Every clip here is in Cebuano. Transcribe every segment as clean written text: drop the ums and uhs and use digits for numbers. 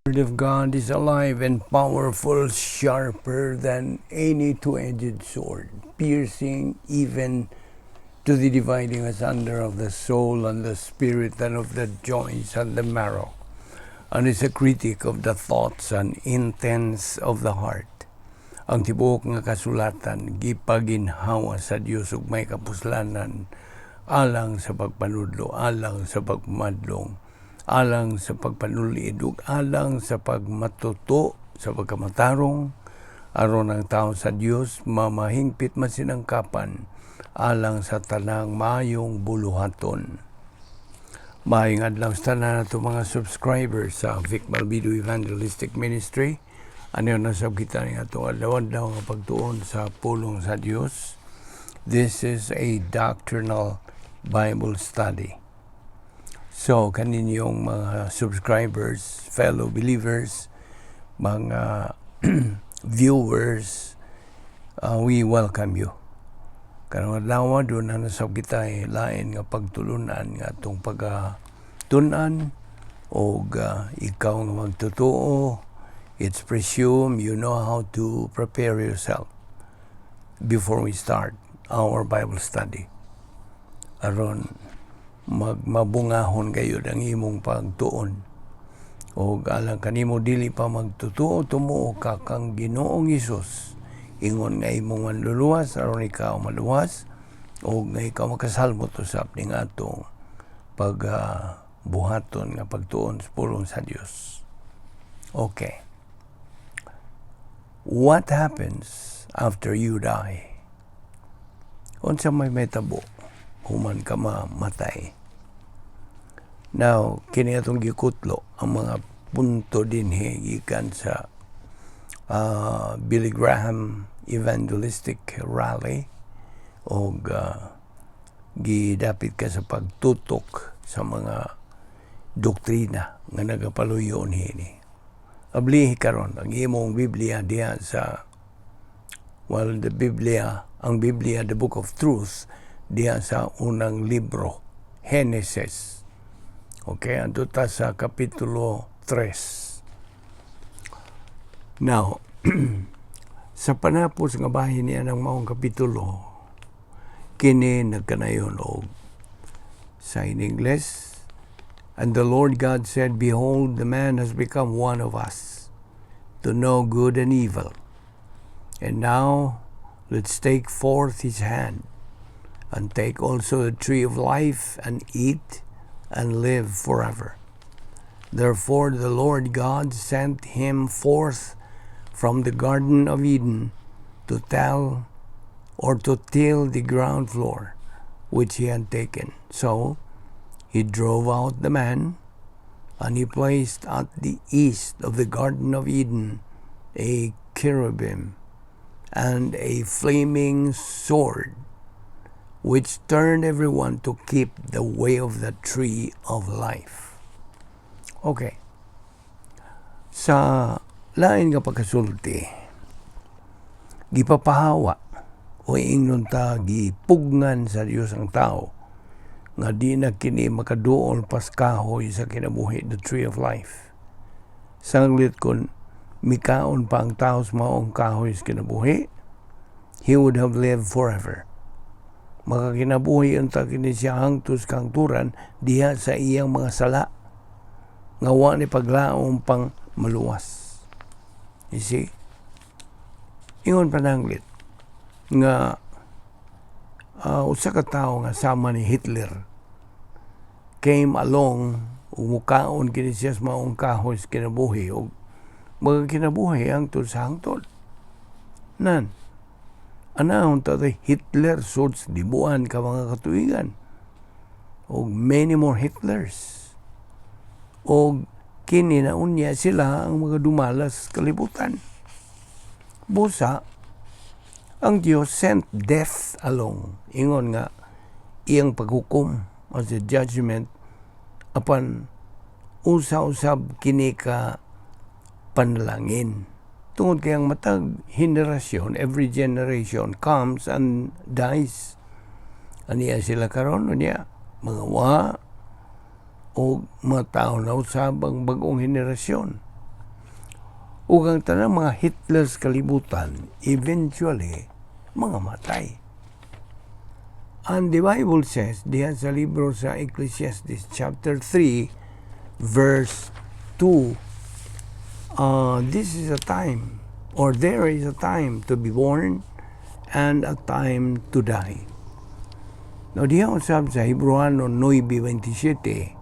Word of God is alive and powerful, sharper than any two-edged sword, piercing even to the dividing asunder of the soul and the spirit and of the joints and the marrow, and is a critic of the thoughts and intents of the heart. Ang tibuok nga kasulatan gipaginhawa sa Dios ug may kapuslanan alang sa pagpanudlo, alang sa pagmadlong, alang sa pagpanulid ug alang sa pagmatuto sa pagkamatarong, aron ang tao sa Dios mamahingpit masinangkapan alang sa tanang maayong buluhaton. Maayong adlaw sa tanan nato mga subscribers sa Vic Balbido Evangelistic Ministry. Ano na sab kita ni atong adlaw-adlaw nga pagtuon sa pulong sa Dios. This is a doctrinal Bible study. So, kaninyong mga subscribers, fellow believers, mga viewers, we welcome you. Karong adlaw duna na sab kita lain nga pagtulunan nga atong pagatunan og ikaw nga magtutuo, it's presumed you know how to prepare yourself before we start our Bible study. Aron magmabungahon gayud ang imong pagtuon. O alang kanimo dili pa magtutuo, tumuo ka kang Ginoong Hesus ingon nga imong manluluwas aron ikaw maluwas o nga ikaw makasalmot usab ning atong pag buhaton nga pagtuon sa pulong sa Dios. Okay. What happens after you die? Unsa may mahitabo human ka mamatay? Now, kini atong gikutlo ang mga punto dinhi gikan sa Billy Graham Evangelistic Rally og gidapit ka sa pagtutok sa mga doktrina nga nagapaluyo niini. Ablihi karon ang imong Biblia diha sa, well, the Biblia, ang Biblia, the Book of Truth, diha sa unang libro, Genesis. Okay, adto ta sa kapitulo 3. Now, sa panapos nga bahin niya ng maong kapitulo, kini nagkanayon og sa in English, "And the Lord God said, 'Behold, the man has become one of us, to know good and evil. And now, let's take forth his hand, and take also the tree of life, and eat, and live forever.' Therefore the Lord God sent him forth from the Garden of Eden to tell or to till the ground floor which he had taken. So he drove out the man, and he placed at the east of the Garden of Eden a cherubim and a flaming sword, which turned everyone to keep the way of the tree of life." Okay. Sa lain nga pagkasulti, gipapahawa o ingnon ta gipugngan sa Dios ang tao nga di na kini makaduol pas kahoy sa kinabuhi, the tree of life. Sanglit kung mikaon pa ang tao sa maong kahoy sa kinabuhi, he would have lived forever. Makakinabuhi unta kini siya hangtod sa kahangturan diha sa iyang mga sala nga wa ni paglaom pang maluwas. You see? Ingon pananglit nga usa ka tawo nga sama ni Hitler came along ug mukaon kini siya sa maong kahoy sa kinabuhi ug magakinabuhi hangtod sa hangtod. Nan, anahon ta Hitler sud libuan ka mga katuigan og many more Hitlers. Og kini na unya sila ang mga dumalas kalibutan. Busa, ang Dios sent death along. Ingon nga, iyang paghukom as a judgment apan usa-usab kini ka panalangin. Tungod kay ang matag henerasyon, every generation comes and dies. Aniya sila karon unya mga wa o mga tao na usab ang bagong henerasyon. Ug ang tanang mga Hitler sa kalibutan, eventually, mga matay. And the Bible says, diha sa libro sa Ecclesiastes chapter 3, verse 2, this is a time, or there is a time to be born and a time to die. Now, diha usab sa Hebreano 9:27,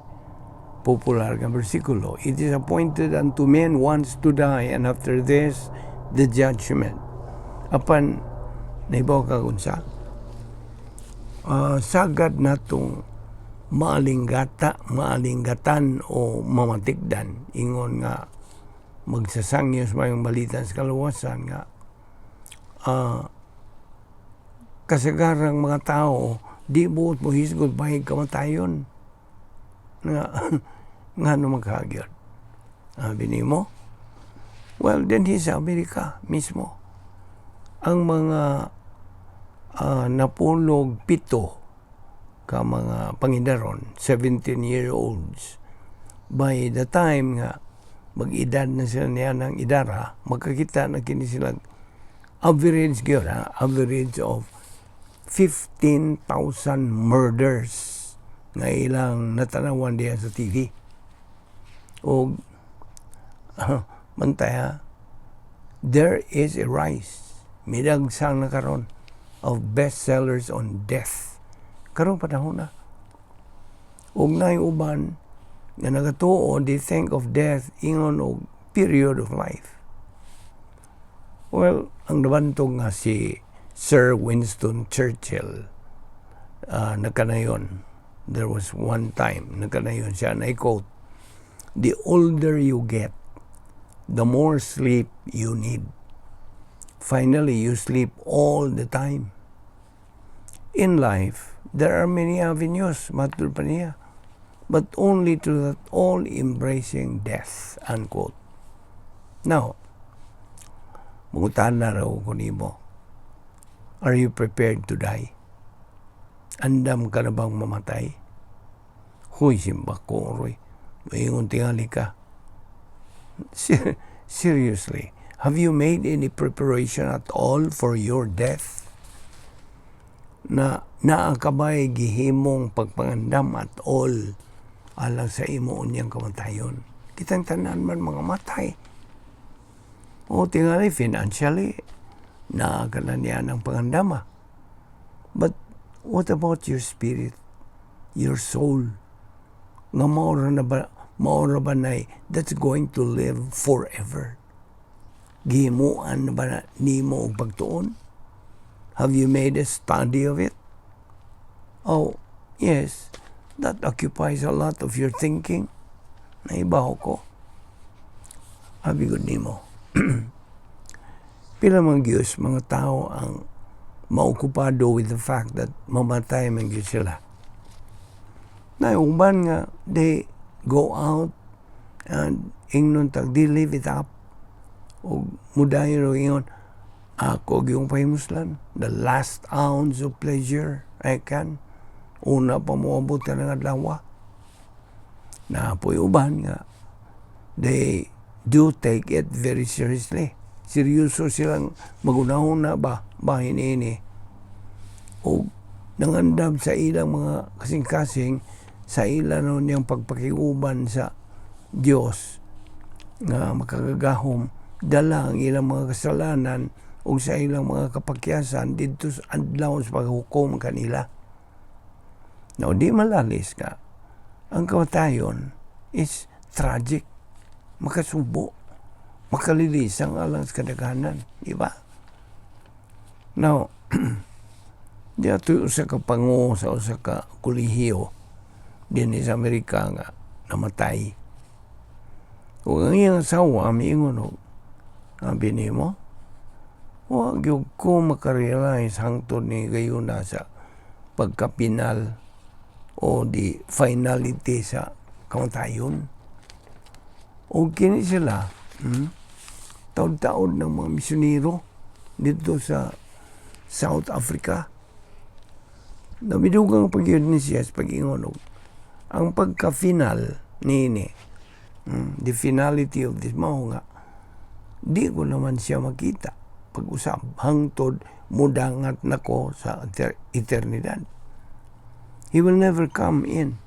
popular nga bersikulo, "It is appointed unto men once to die, and after this, the judgment." Apan, nahibaw ka unsa? Sagad natong maalinggata, maalinggatan o mamatikdan, ingon nga magsasangyo sa mayong balita sa kaluwasan nga kasagarang mga tao di buot mo hisgot bahig kamatayon nga ngano maghagyod. Sabi nimo, well, then sa Amerika mismo, ang mga 17 ka mga pangidaron, 17-year-olds, by the time nga mag-edad na sila niya ng idara, makakita na kini sila average gyud ha, average of 15,000 murders nga ilang natanawan diya sa TV. O bantay ha, there is a rise, midagsang na karon of bestsellers on death. Karong panahon na. Ug naay uban nga nagatuo, they think of death ingon og period of life. Well, ang nabantog nga si Sir Winston Churchill, nagkanayon. There was one time, nagkanayon siya, and I quote, "The older you get, the more sleep you need. Finally, you sleep all the time. In life, there are many avenues," matud pa niya, "but only to that all-embracing death," unquote. Now, mangutana raw ko nimo, are you prepared to die? Andam ka na bang mamatay? Huy, simba ko, Roy. Maingon tingali ka. Seriously, have you made any preparation at all for your death? Na naa ka ba'y gihimong pagpangandam at all alang sa imo unyang kamatayon? Kitang tanan man mga matay. O tingali financially, naa ka na niya ng pangandama. But what about your spirit, your soul? Nga maura na ba, maura ba na that's going to live forever? Gihimuan na ba na nimo og pagtuon? Have you made a study of it? Oh, yes, that occupies a lot of your thinking. Naibaw ko. Abi gud nimo. Pila man gyud mga tao ang maokupado with the fact that mamatay man gyud sila. Na uban nga they go out and ingnon tag they live it up o mudayon og ingon ako gyung pahimuslan the last ounce of pleasure I can una pa moabot ka ng adlaw. Naa poy uban nga they do take it very seriously. Seryoso silang magunahuna ba bahin ini o nangandam sa ilang mga kasing-kasing sa ila no niyang pagpakiuban sa Dios nga makagagahom, dala ang ilang mga kasalanan ug sa ilang mga kapakyasan didto sa adlaw sa paghukom kanila. Now, di malalis ka. Ang kamatayon is tragic. Makasubo. Makalilisang alang sa kadaghanan. Di ba? Now, di ato usa ka pango sa usa ka kolehiyo din sa Amerika nga namatay. Ug ang iyang asawa miingon og, abi nimo, wa gyud ko makarealize hangtod ni gayuna sa pagkapinal o di finality sa kamatayon. O kini sila, taod-taod ng mga misyonero dito sa South Africa. Namidugang pagyud ni siya sa pag-ingon og ang pagka-final niini, the finality of this mao nga Di ko naman siya makita pag-usab hangtod mudangat nako sa eternidad. He will never come in.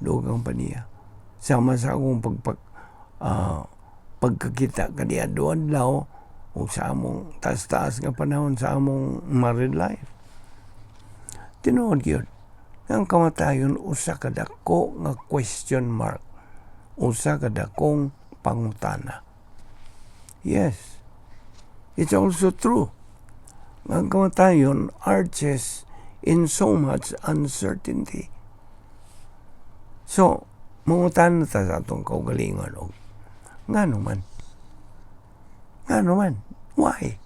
Dugang pa niya. Sama sa akong pagkakita kaniadto adlaw o sa among taas-taas nga panahon sa among married life. Tinuod gyud, ang kamatayon usa ka dako nga question mark. Usa ka dakong pangutana. Yes, it's also true. Ang kamatayon arches in so much uncertainty. So, mangutana ta sa atong kaugalingon og ngano man? Ngano man? Why?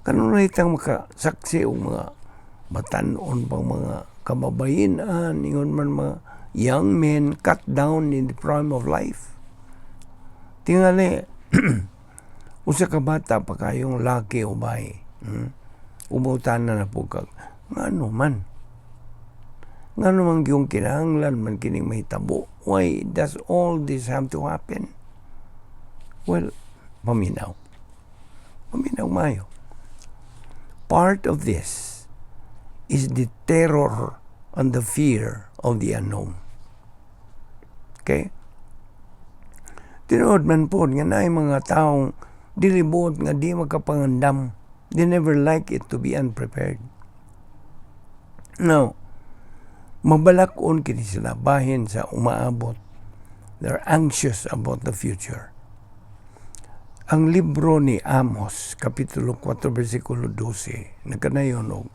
Kanunay tang makasaksi og mga batan-on pang mga kababayen-an, ingon man mga young men cut down in the prime of life. Tingali, usa ka bata pa kayong laki o babae. Mangutana na pud kag, ngano man? Ngano man yung kinahanglan man kining mahitabo? Why does all this have to happen? Well, paminaw. Paminaw mayo. Part of this is the terror and the fear of the unknown. Okay? Tinuod man pud nga naay mga taong dili buot nga di makapangandam. They never like it to be unprepared. Now, mabalak-on kini sila bahin sa umaabot. They're anxious about the future. Ang libro ni Amos, Kapitulo 4, versikulo 12, nagkanayon og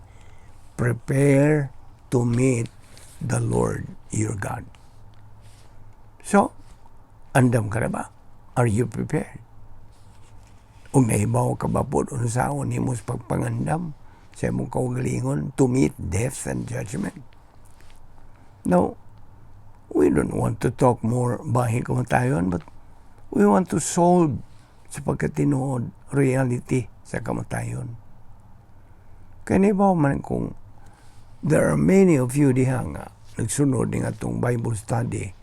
"Prepare to meet the Lord your God." So, andam ka na ba? Are you prepared? Ug nahibaw ka ba pod unsaon nimo sa pagpangandam sa imong kaugalingon to meet death and judgment? Now, we don't want to talk more bahin kamatayon, but we want to solve sa pagkatinuod reality sa kamatayon. Kaya nahibaw man kung there are many of you diha nga nagsunod ning atong Bible study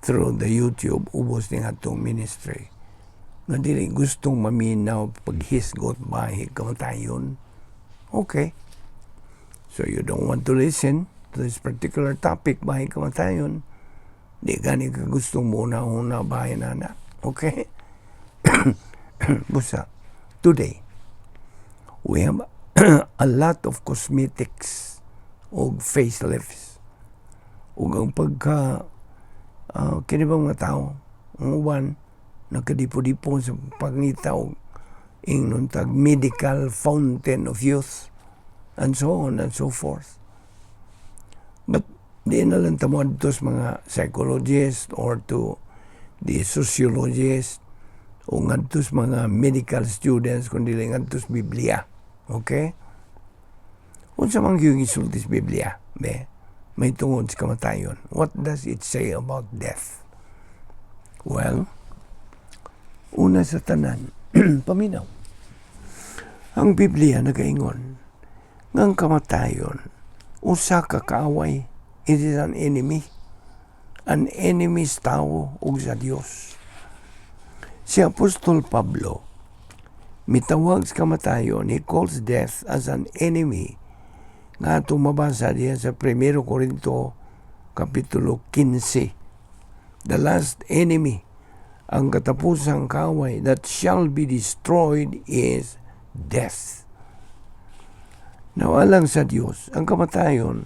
through the YouTube ubos ning atong ministry nga dili gustong maminaw paghisgot bahin kamatayon. Okay. So you don't want to listen to this particular topic bahin kamatayon. Di gani ka gustong muna-una bahin ana. Okay? Busa, today, we have a lot of cosmetics o facelifts. Ug ang pagka kini bang mga tao, ang uban nagkadipo-dipo sa pangita og ingnon tag medical fountain of youth and so on and so forth. But di na lang ta moadto sa mga psychologist or to the sociologist o ngadto sa mga medical students, kundi ngadto sa Biblia. Okay? Unsa man gyud gisulti sa Biblia, be? May tungod sa kamatayon. What does it say about death? Well, una sa tanan, paminaw. Ang Biblia nagaingon nga ang kamatayon usa ka kaaway. It is an enemy. An enemy sa tao ug sa Dios. Si Apostol Pablo mitawag sa kamatayon, he calls death as an enemy nga atong mabasa diya sa 1 Corinto Kapitulo 15. The last enemy, ang katapusang kaaway that shall be destroyed is death. Now, alang sa Dios, ang kamatayon,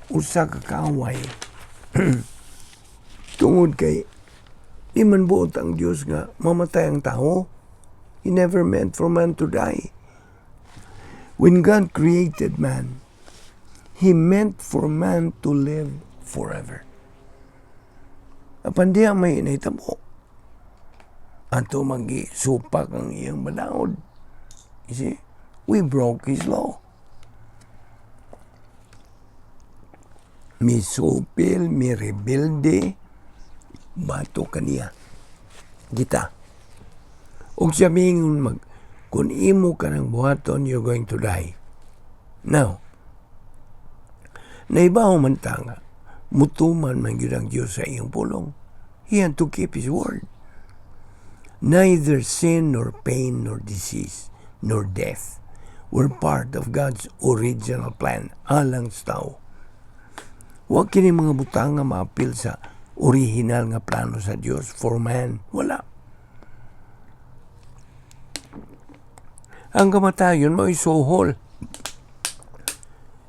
usa ka kaaway. Tungod kay, di man buot ang Dios nga mamatay ang tao. He never meant for man to die. When God created man, He meant for man to live forever. Apan diha may nahitabo. Ato magi supak ang iyang balaod. You see, we broke His law. Misupil, mirebelde, batok kaniya. Kita. Ug siya miingon mag, kung imo ka ng buhaton, you're going to die. Now, naibaw man ta nga, mutuman man gyud ang Dios sa iyang pulong. He had to keep His word. Neither sin nor pain nor disease nor death were part of God's original plan alang sa tao. Wa kini mga butang nga maapil sa original nga plano sa Dios for man. Wala. Ang kamatayon mao'y suhol.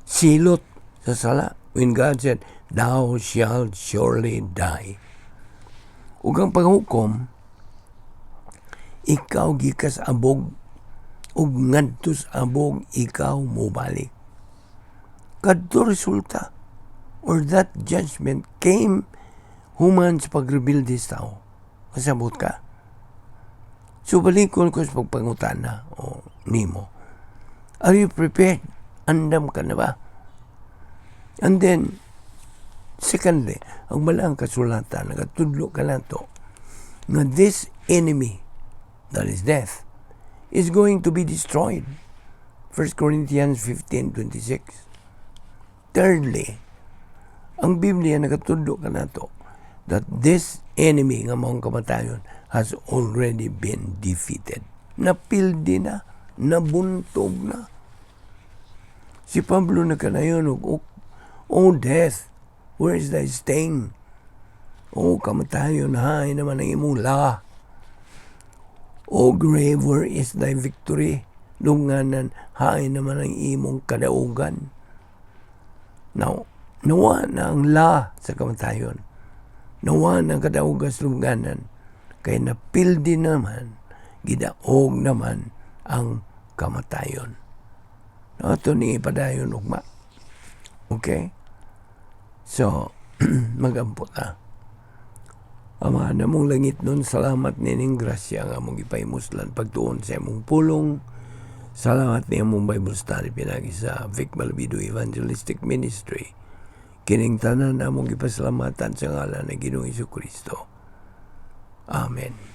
Silot sa sala. When God said, "Thou shalt surely die." Ug ang paghukom, ikaw gikas abog ug ngadto sa abog ikaw mobalik. Kadto resulta or that judgment came human sa pagrebelde sa tao. Kasabot ka? So balikon ko sa pagpangutana o nimo. Are you prepared? Andam ka na ba? And then, secondly, ang Balaang Kasulatan, nagatudlo ka nato, nga this enemy, that is death, is going to be destroyed. 1 Corinthians 15:26. Thirdly, ang Biblia nagatudlo ka nato that this enemy nga maong kamatayon has already been defeated. Napildi na, nabuntog na. Si Pablo nagkanayon og, "O death, where is thy sting? O kamatayon, hain naman ang imong la? O grave, where is thy victory? Lubnganan, hain naman ang imong kadaugan?" Now, nawa na ang la sa kamatayon. Nawa na ang kadaugan sa lubnganan. Kay napildi naman, gidaog naman ang kamatayon. Ato ni ipadayon ugma. Okay? So, magampo ta. Ama namong langitnon, salamat nining grasya nga among gipahimuslan pagtuon sa imong pulong. Salamat ni among Bible study pinagi sa Vic Malvido Evangelistic Ministry. Kining tanan among gipasalamatan sa ngalan ng Ginoong Kristo. Amen.